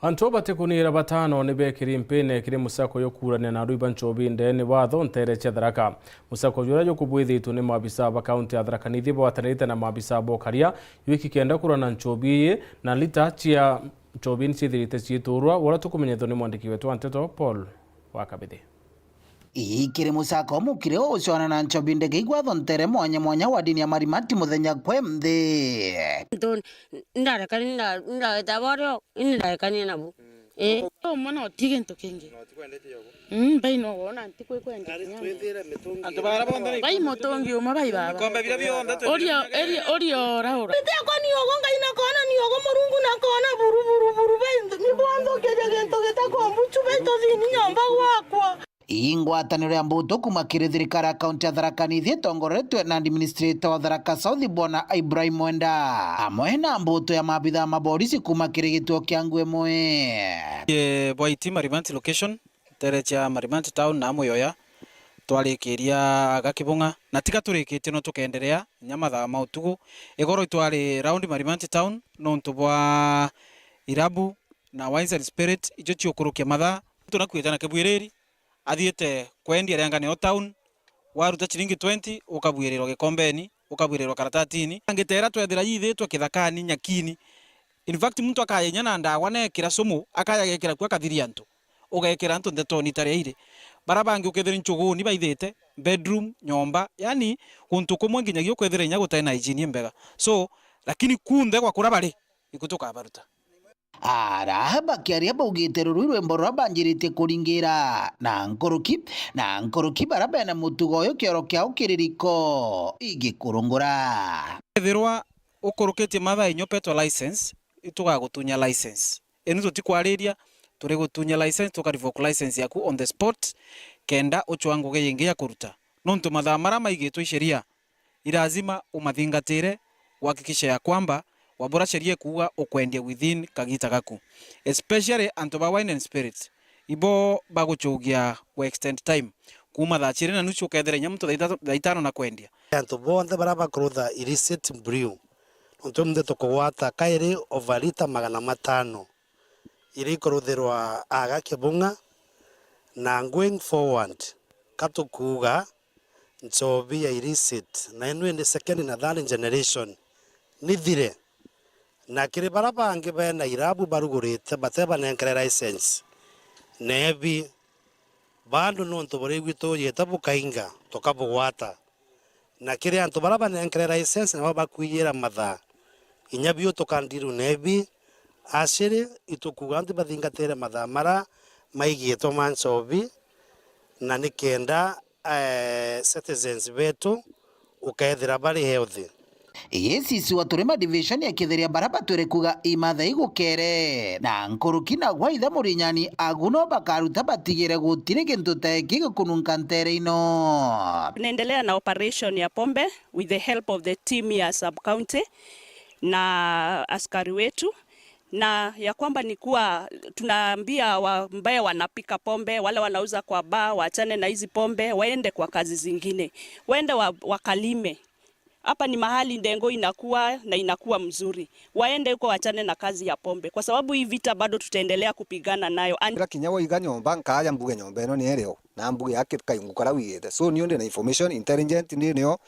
Antu batikuniira batano ni bekiri mpine kiri musako yo kuurania na arui ba nchobi ndeene wa tho nteere cia Tharaka. Musako juria jukubwithitwe ni maabisa ba kaunti ya Tharaka Nithi bwatanirite na maabisa ba ukaria jwiki kenda kuurana na nchobi ii, na lita cia nchobi ni ciithirite ciiturwa, uria tukumenyethwa ni mwandiki wetu wa nteto Paul wa Kabithi. Ii kiri musako mukire ugucwana na nchobi ndege igwatho ntere mwanya mwanya wa dini ya Marimati muthenya kwe nthi. Ntu-, ndarekani nda-, ndageta borio, ini ndarekanie nabu. Ii. Umwe no ti gintu kingi. Mm, mbai no wona ntikwikwenda kinya. Antu bara bonthe. Bai mutungi umwe bai baba. Bikombe biria bionthe. Urio, urio, urio ora ura. Ntekwa ni ugu Ngai nakona ni ugu Murungu nakona buru, buru, buru, bai ntu-, ni bwanthukiria gintu gitakombuchu bai tuthini nyomba gwakwa. Ii ngwataniro ya mbutu kuma kiri thirikari ya kaunti ya Tharaka Nithi itongoretwe na administrator wa Tharaka South Bwana Ibrahim Mwenda, amwe na mbutu ya maabitha ma borisi kuma kiri gituo kia Ngwemwe. Ee, Bwaiti Marimanti location, ntere cia Marimanti town na Muyoya, twarikiria aga Kibung'a, na tiga turikitie no tukenderea inya mathaa ma utugu. Igoro itwari round Marimanti town nontu bwa irabu na Wines and Spirit, icio ciukurukia mathaa. Muntu nakuite na kibwiriri, athiite kwendia rengane o town, waruta ciringi twenty, ukabuirirwa gikombeni, ukabuirirwa karatatini. Angitera twethira yithitwe kithakani, nyakini. In fact, muntu akaya inya na ndawa, nekira sumu, akaya agekira ku akathiria antu. Ugekira antu ndeto ni itaria iri. Bara bangi ukethira nchuguni baithite, bedroom, nyomba, yani, guntu kumwe nginyagia ukwethira inya gutari na hygiene imbega. So, lakini kunthe gwa kura bari, iku tukabaruta. Ara bakiaria baugite rurui rwimbo ruria banjiritie kuringira na nkuruki, na nkuruki bara bena mutugo uyu kioro kiao kiri riko igikurungura. Ethirwa ukurukitie mathaa inya upetwa license, itugagutunya license. Indi tutikwariria, turi gutunya license, tuka revoke license yaku on the spot, kenda uchwa ngugi yingi ya kuruta. Nontu mathaa maria maigitwe i sheria, i lazima umathingatire, uhakikishe ya kwamba wabura sheria ikuuga ukwendia within kagita gaku. Especially antu ba wine and spirit, ibo baguchugia ku extend time. Kuuma thaa ciiri na nusu ukethira inya muntu thaa ithatu, thaa itano na kwendia. Antu bonthe baria bakurutha illicit brew, nontu umuthe tukugwata kairi over lita magana matano iria ikuruthirwa aga Kibung'a, na going forward, ka tukuuga nchobi ya illicit, na inu indi second na third generation, nithire. Na kiri baria bangi bena irabu barugurite, batebanenkere license, nebi, bado nontu buri gwitu bujite bukainga, tukabugwata. Na kiri antu baria banenkere license nabo bakwiyira mathaa, inya biu tukandiru nebi, aciri itukuuga antu bathingatire mathaa maria maigitwe ma nchobi, na nikenda, eh, citizens betu ukethira bari healthy. A C C wa Turima Division akitheria baria batwire kuuga imatha igukere na nkuruki na gwaitha Murinyani agu no bakaruta batigire gutiri gintu ta giki gikununka ntere ino. Tunaendelea na operation ya pombe with the help of the team ya sub county na askari wetu, na ya kwamba ni kuwa tunaambia wa-, ambaye wanapika pombe, wale wanauza kwa bar, waachane na hizi pombe, waende kwa kazi zingine, waende wa-, wakalime. Hapa ni mahali ndengo inakuwa na inakuwa mzuri. Waende huko, wachane na kazi ya pombe, kwa sababu hii vita bado tutaendelea kupigana nayo. An- Ndira kinya waiga nyomba, nkaaja mbuge nyomba ino ni irio, na mbuge aki kaingu karia wigite. So, niu ndi na information, intelligent ndi nio.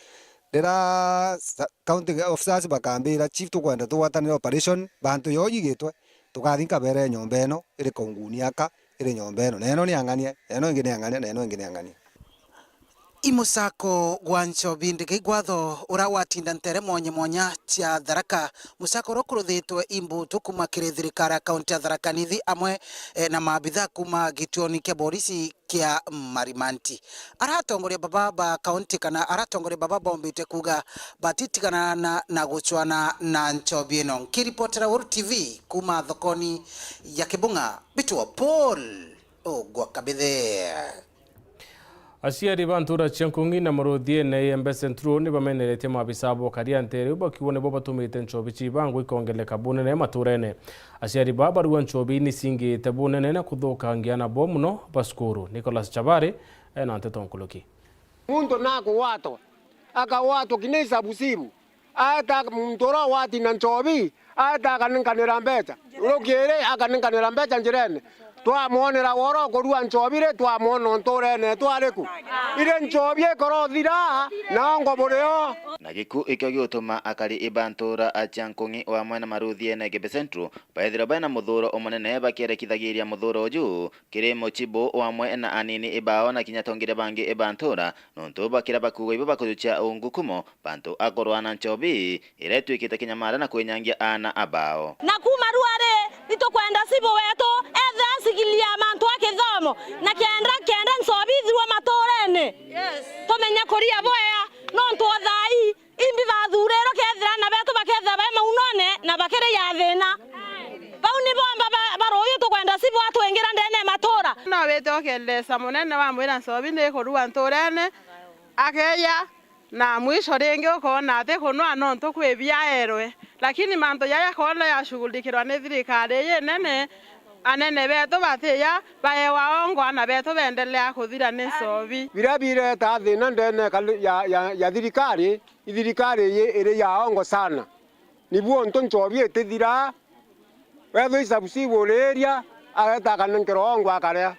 Ndira sa-, county officers bakambira, "Chief, tukwenda tugwatanire operation, bantu yo yigitwe, tukathi nkabere nyomba ino iri kaunguni aka, iri nyomba ino, na ino ni ang'ania, na ino ingi ni ang'ania, na ino ingi ni ang'ania." I musako gwa Nchobi Ndigi Gwatho, uria watinda ntere mwanya mwanya cia Tharaka. Musako uria ukuruthitwe i mbutu kuuma kiri thirikari ya kaunti ya Tharaka Nithi amwe, eh, na maabitha kuuma gituoni kia borisi kia Marimanti. Aratongoria baba ba kaunti kana aratongoria baba bombite kuuga batitigana na, na gucwana na Nchobi ino. Nkiripotera Weru T V kuuma thokoni ya Kibung'a, mbitwa Paul Ogwa Kabithe. Aciari ba ntuura cia Nkung'i na Muruthiene Igembe Central ni bameneretie maabisa bo karia ntere iu bakiuga nibo batumite nchobi ciibangwe ikongeleka bunene matuurene. Aciari baa barua nchobi ni cingite bunene na kuthukangia ana bo muno ba cukuru. Nicholas Chabari ena nteto nkuruki. Muntu nakugwatwa, akagwatwa kinya isabusibu. Aeta muntu uria ugwati na nchobi, aeta akanenkanira mbeca. Rukiri akanenkanira mbeca njirene. Twamwonera woro kurua nchobi ri, twamwona ntuurene etu ari ku? Iri nchobi ikorothira, na ongo buri o. Na giku ikio giutuma akari iba ntuura acia Nkung'i wamwe na Maruthiene Igembe Central baithirwa bena muthuuro umunene bakierekithagiria muthuuro uju kiri muchibu wamwe na anini ibao na kinya tongiria bangi iba ntuura, nontu bakira bakuuga ibo bakujukia ungukumo bantu akorwa na nchobi iria itwikite kinyamara na kwinyangia aana abao. Na kuuma rua ri, itukwenda cibu wetu ethe asigilia mantu a kithomo, na kenda, kenda nchobi ithirwe matuurene, tumenye kuria bwea, nontu o thaai imbi bathurirwe kethira ana betu bakethira bai maunone na bakiriya thina. Bau ni bomba ba, ba ruuyu tukwenda cibu atwingira ndene ya matuura. No wite ukelesa munene wamwira nchobi ni kurua ntuurene, akeya. Na mwisho ringi ukoona ati kunwa nontu kwi bia aerwe. Lakini mantu jaja koona yashughulikirwa ni thirikari iji nene, anene betu batiya baewa ongo, ana betu beendelea kuthira ni nchobi. Biria bireta thina ndene kali-, ya, ya, ya thirikari, i thirikari iji iri ya ongo sana. Nibu untu nchobi itithiraa, wethwa isabusibu uriiria, ageeta akanenkerwa ongo akaria.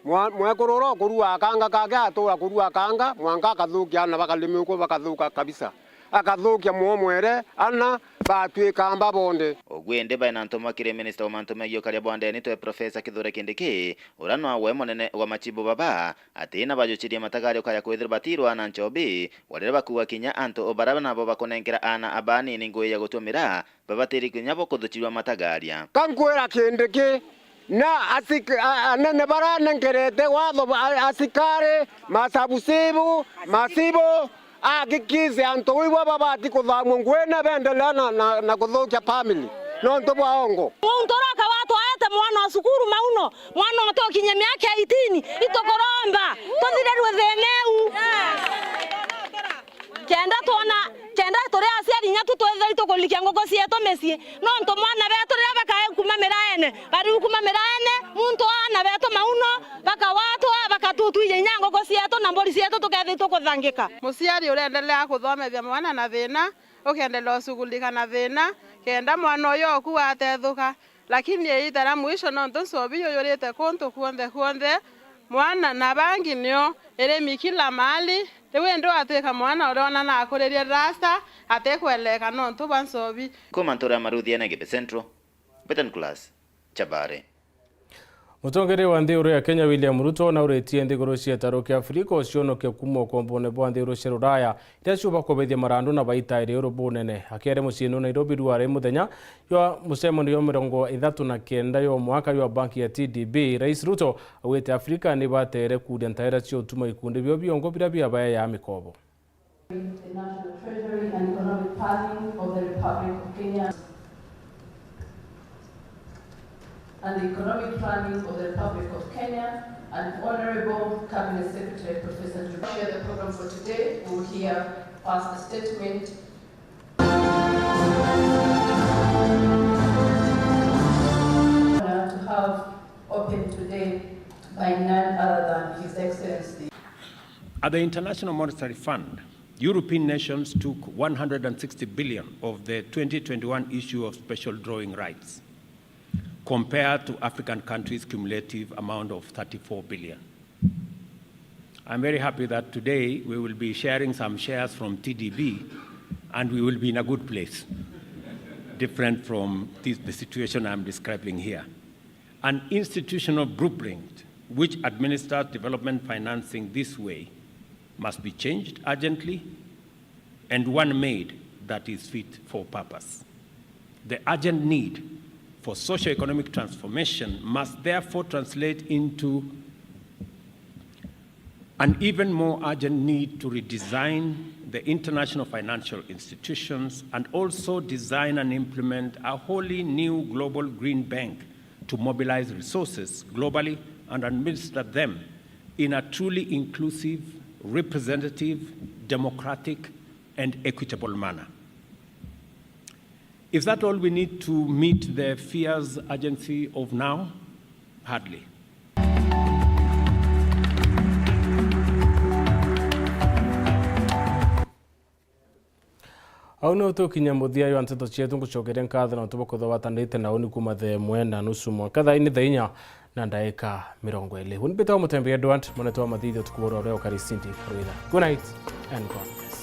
Mwa-, mwekuru uria ukurua akanga kake atuura kurua akanga, mwanka akathukia ana bakalimiukwa bakathuka kabisa. Akathukia mwomwere, ana batwika mba bonde. Ugu indi baina ntumwa kiri minista wa mantu megii ukaria bwa ndene twe Professor Kithure Kindiki, uria nwawe munene wa machibu baba, ati na bajuchirie matagario kaya kwithirwa batirwa na nchobi, warire bakuuga kinya antu baria nabo bakunenkera aana abanini ngui ya gutumira, babatiri kinya bo kuthuchirua matagaria. Ka nkwira Kindiki, na asik-, a-, anene baranenkerete watho ba-, a-, asikari, masabusibu, machibu, ahakikishe antu ibo babati kuthamua ngui na beendelea na, na, na kuthukia family nontu bwa ongo. Muntu uria ukawatwa aete mwana o cukuru mauno, mwana utokinye miaka eighteen, itukuromba tuthirirue thina iu. Kenda twona, kenda turi aciari inya tu twithire itukurikia nguku cietu micii, nontu mwana betu riria bakae kuma miraene, bariu kuma miraene, muntu aana betu mauno, bakawatwa, bakatutwija inya nguku cietu na mburi cietu tukethira itukuthangika. Muciari urendelea kuthomethia mwana na thina, ukendelea ucugulika na thina, kenda mwana uyu oku atethuka. Lakini iita ria mwisho, nontu nchobi yuyurite kuntu kuonthe kuonthe, mwana na bangi nio irimi kila mahali. Riu indi watwika mwana uria ona nakuririe rasta, atikweleka nontu bwa nchobi. Kuma ntura ya Maruthiene Igembe Central, Betan Class, Chabare. Mutongeria wa nthiguru ya Kenya William Ruto nauritie nthiguru cia gitaru kia Afrika ucionokia kuma ukombone bwa nthiguru cia Ruraya, iria ciuba kubithia marandu na baitaire uru bunene. Akiaria muciini wa Nairobi ruari muthenya jwa mucemanio jwa mirongo ithatu na kenda jwa mwaka jwa banki ya T D B, Rais Ruto augite Afrika ni batere kuuria ntaira cia utuma ikundi bio biongo biria biabaeaa mikobo. The National Treasury and Economic Planning of the Republic of Kenya. And the Economic Planning of the Republic of Kenya, and Honorable Cabinet Secretary Professor Juma. Share the program for today. We will hear first a statement. Honor to have opened today by none other than His Excellency. At the International Monetary Fund, European nations took one hundred and sixty billion of the twenty twenty-one issue of special drawing rights, compared to African countries' cumulative amount of thirty-four billion. I'm very happy that today we will be sharing some shares from T D B, and we will be in a good place, different from this, the situation I'm describing here. An institutional blueprint which administers development financing this way must be changed urgently, and one made that is fit for purpose. The urgent need for socio-economic transformation must therefore translate into an even more urgent need to redesign the international financial institutions and also design and implement a wholly new global green bank to mobilize resources globally and administer them in a truly inclusive, representative, democratic, and equitable manner. Is that all we need to meet the fears urgency of now? Hardly. Au niu tukinya muthia jwa nteto cietu. Ngucokeria nkatho nontu bwa kwithirwa watanirite na uni kuuma thaa imwe na nusu mwanka thaa ini, thaa inya na ndaika mirongo iri. Uni mbitagwa Mutemberia Edward, monete wa mathithio tuku bwa uria ukari Cindy Karwitha. Good night and God bless.